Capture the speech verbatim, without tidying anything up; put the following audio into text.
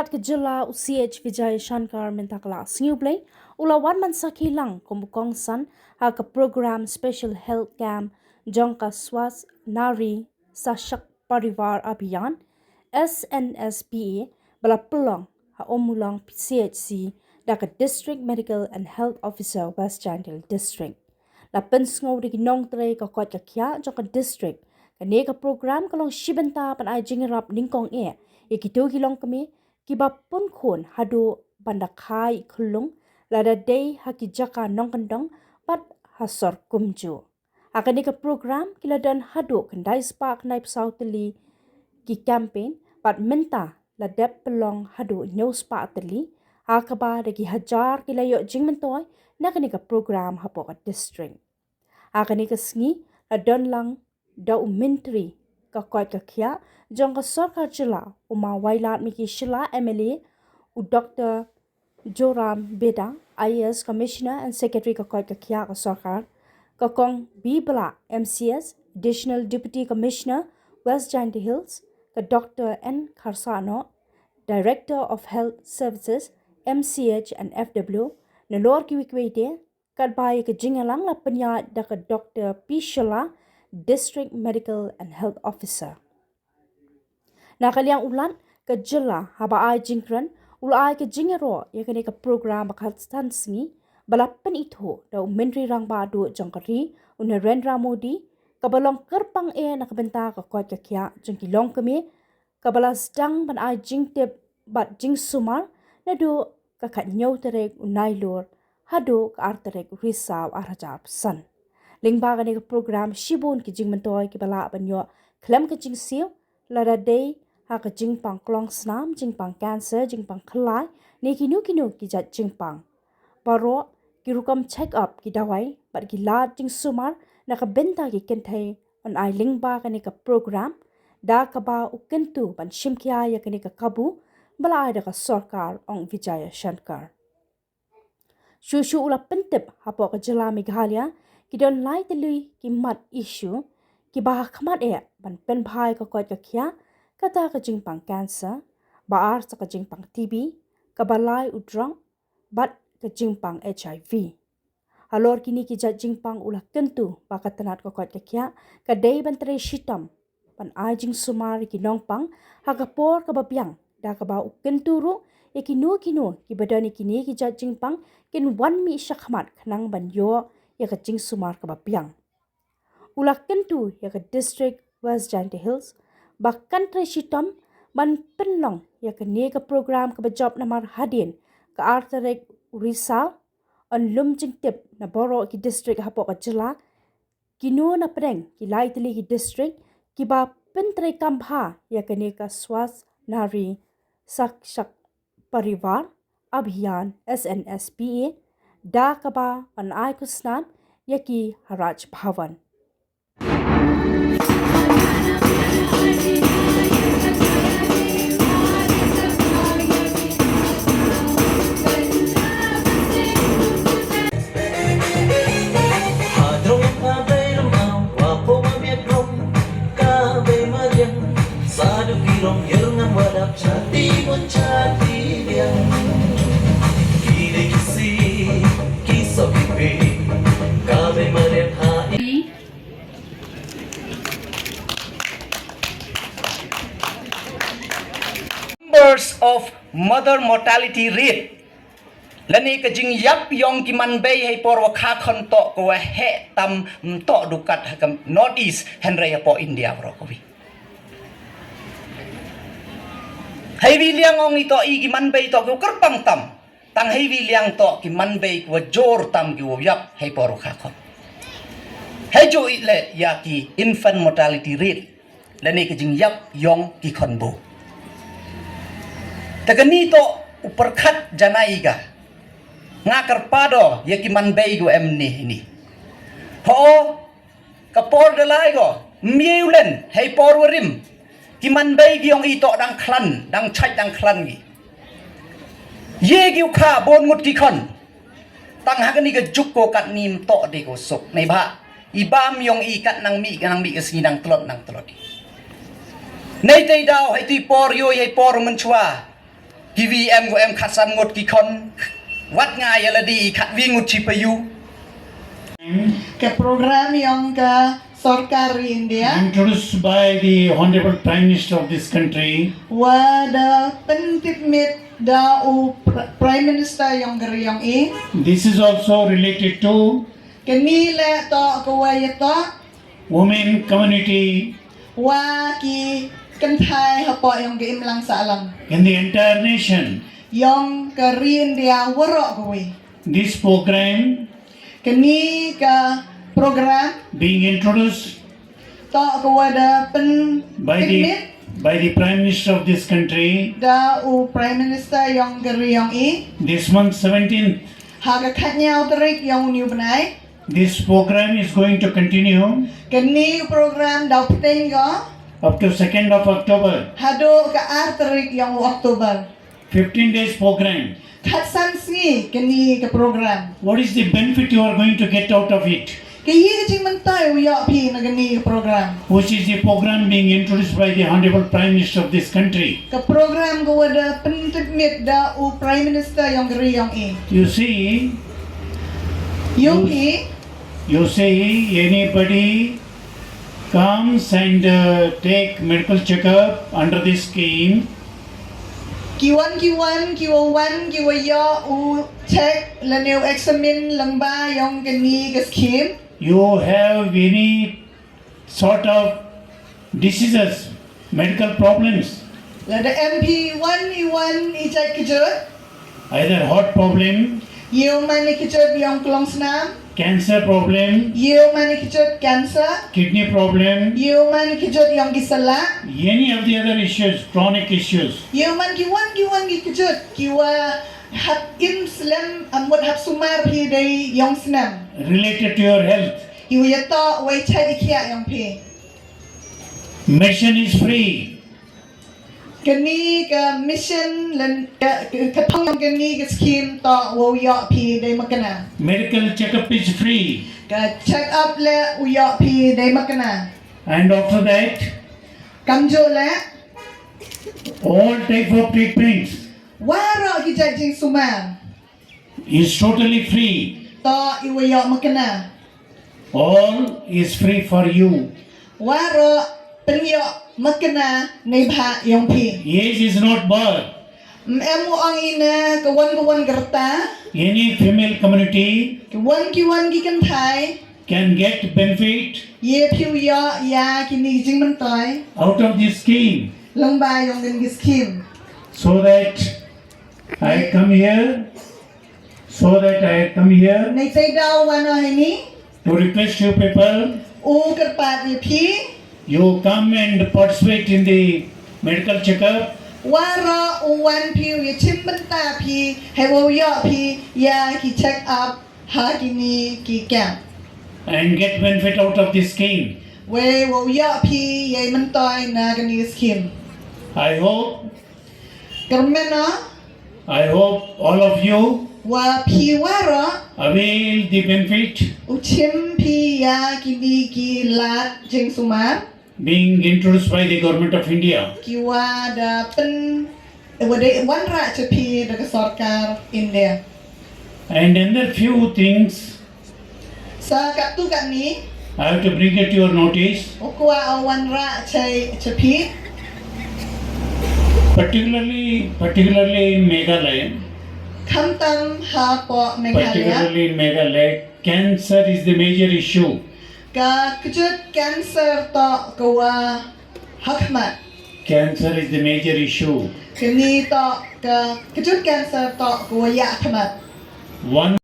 Ka jylla u C H Vijayashankar mynta ka la sngi u Blei u la wan ban sakhi lang kum u kongsan ha ka program Special Health Camp jong ka Swasth Nari Sashakt Parivar Abhiyan, S N S P A, ba la pynlong ha Ummulong C H C da ka District Medical and Health Officer, West Jaintia Hills District. La pynsngew da ki nongtrei ka koit ka khiah jong ka district, kane ka program ka long shi bynta ban ai jingïarap nyngkong eh ïa kito ki longkmie kiba pun khun haduh ban da kha ïa i khyllung, lada dei ha ki jaka nongkyndong bad ha sor kumjuh. Ha kane ka program ki la don haduh khyndai spah khyndaiphew saw tylli ki campaign, bad mynta la dep pynlong haduh hynñiew spah tylli, ha kaba da ki hajar ki la ïoh jingmyntoi na kane ka program hapoh ka district. Ha kane ka sngi la don lang da u Myntri ka koit ka khiah jong ka sorkar jylla, u Ma Wailadmiki Shylla M L A, u Doctor Joram Beda, I A S Commissioner and Secretary ka koit ka khiah ka sorkar, ka Kong B Blah, M C S, Additional Deputy Commissioner, West Jaintia Hills, ka Doctor N Kharsahnoh, Director of Health Services, M C H and F W, nalor kiwei kiwei de, katba ïa ka jingïalang la pynïaid da ka Doctor P Shylla, District Medical and Health Officer. Na ka liang u Lat ka jylla haba ai jingkren u la ai ka jingïaroh ïa kane ka program ba khatsan sngi, ba la pynithuh da u Myntri Rangbah Duh jong ka ri, u Narendra Modi, kaba long kyrpang eh na ka bynta ka koit ka khiah jong ki longkmie, kaba la sdang ban ai jingtip bad jingsumar naduh ka khathynñiew tarik u Nailur haduh ka ar tarik u Risaw ar hajar arphew san. Lyngba kane ka program shibun ki jingmyntoi kiba lah ban ïoh khlem ka jingsiew, lada dei ha ka jingpang klongsnam, jingpang cancer, jingpang khyllai, ne kino kino ki jait jingpang. Baroh ki rukom check up, ki dawai bad ki lad jingsumar na ka bynta ki kynthei yn ai lyngba kane ka program, da kaba u kyntu ban shim khia ïa kane ka kabu ba la ai da ka sorkar, ong Vijayashankar. Shuh shuh u la pyntip hapoh ka jylla Meghalaya ki don lai tylli ki mat issue kiba ha khmat eh ban pynbha ïa ka koit ka khiah, kata ka jingpang cancer, ba ar sa ka jingpang T B, kaba lai u drok bad ka jingpang H I V. Halor kine ki jait jingpang u la kyntu ba ka tnat ka koit ka khiah ka dei ban trei shitom ban ai jingsumar ïa ki nongpang ha ka por kaba biang, da kaba u kyntu ruh ïa kino kino kiba don ïa kine ki jait jingpang kin wan mih shakhmat khnang ban ïoh ïa ka jingsumar kaba biang. U la kyntu ïa ka district West Jaintia Hills ba kan trei shitom ban pynlong ïa kane ka program kaba jop namar hadien ka ar tarik u Risaw, yn lum jingtip na baroh ki district hapoh ka jylla, kino na pdeng ki lai tylli ki district kiba pyntreikam bha ïa kane ka Swasth Nari Sashakt Parivar Abhiyan, S N S P A, da kaba yn ai khusnam ïa ki ha Raj Bhavan. Numbers of mother mortality rate, lane ka jingïap ïong ki manbei hei por wa kha khon toh ka wa heh tam, mm, toh dukat ha ka North East, hynrei hapoh India baroh kawi. Hei wi liang ong i toh i ki manbei toh ki wa kyrpang tam. Tang hei wi liang toh ki manbei ki wa jur tam, ki wa ïap hei por wa kha khon. Hei ju i le ïa ki infant mortality rate, lane ka jingïap ïong ki khonboo. Te kani toh u pyrkhat janai ka. Nga kyrpad o ïa ki manbei ki wa em ni ni. Ho, ka por da lai ko, mie u len hei por wa rim. Ki manbei ki ïong i toh dang khlan, dang chait dang khlan ki. Ye ki u kha bun ngut ki khon. Tang ha kani ka juk ko katni ym toh de ko suk. Neibhah i bam ïong i kat nang mih, nang mih ka sngi nang tlot, nang tlot. Nei tei daw hei tu i por ïoh, hei por mynchwa. Kiwi em ko em khatsan ngut ki khon. Wat nga ïa lade i khatwi ngut shi payu. Ka program yong ka sorkar ri India. Introduced by the Honorable Prime Minister of this country. Wa da pyntip miet da u pr- Prime Minister yong ka ri yong i. This is also related to Kani le to ka wa ïa to women community wa ki kynthai hapoh yong ka imlang sahlang in the entire nation. Yong ka ri India waroh ka wi. This program Kani ka program being introduced to ka wa da pyn by the pyntip by the Prime Minister of this country da u Prime Minister yong ka ri yong i. This month seventeenth. Ha ka khatñiaw tarik yong u bnai. This program is going to continue. Kani program da u pteng ko up to second of October. Haduh ka ar tarik yong u October. Fifteen days program. Khatsan sngi kani ka program. What is the benefit you are going to get out of it? Ka hi ka jingmyntoi u ïoh phi na kani ka program. Which is the program being introduced by the Honorable Prime Minister of this country. Ka program ka wa da pyntip miet da u Prime Minister yong ka ri yong i. You see, ïoh phi. You see, anybody comes and uh, take medical checkup under this scheme. Ki wan ki wan ki wa wan ki wa ïoh u check lane u examine lyngba yong kani ka scheme. You have any sort of diseases, medical problems. Lada em phi wan i wan i jait kjut. Either heart problem. Ïoh man i kjut yong klong snam. Cancer problem. Ïoh man i kjut cancer. Kidney problem. Ïoh man i kjut yong ki salah. Any of the other issues, chronic issues. Ïoh man ki wan ki wan ki kjut ki wa hap im slem amut hap sumar phi dei yong snam. Related to your health. Ki wa ïa to wa i chait i khiah yong phi. Mission is free. Kani ka mission len ka ka thong kani ka scheme to wa u ïoh phi dei makna. Medical checkup is free. Ka check up le u ïoh phi dei makna. And after that, kamjooh le all type of treatments waroh ki jait jingsumar is totally free. To i wa ïoh makna. All is free for you. Waroh pynïoh makna neibhah yong phi. Age is not birth. Em em u ong i na ka wan ka wan ka rta. Any female community. Ki wan ki wan ki kynthai. Can get benefit. Ïa phi u ïoh ïa kini ki jingmyntoi. Out of this scheme. Lyngba yong kani ki scheme. So that I come here. So that I come here. Nei te daw wan o heini. To request you people. U kyrpad ïa phi. You come and participate in the medical checkup. Waroh u wan phi u ïa chim bynta phi. Hei wa u ïoh phi ïa ki check up ha kini ki camp. And get benefit out of this scheme. Wei wa u ïoh phi ïa i myntoi na kani scheme. I hope Kyrmen o. I hope all of you wa phi waroh avail the benefit u chim phi ïa kini ki lad jingsumar being introduched by the Government of India. Ki wa da pyn wa da wanrah cha phi da ka sorkar India. And another few things Sa katto katne. I have to bring it to your notice. U kwah u wanrah cha phi. Particularly, particularly in Meghalaya. Khamtam hapoh Meghalaya. Particularly in Meghalaya, cancer is the major issue. Ka kjut cancer to ka wa ha khmat. Cancer is the major issue. Kani to ka kjut cancer to ka wa ïa khmat. One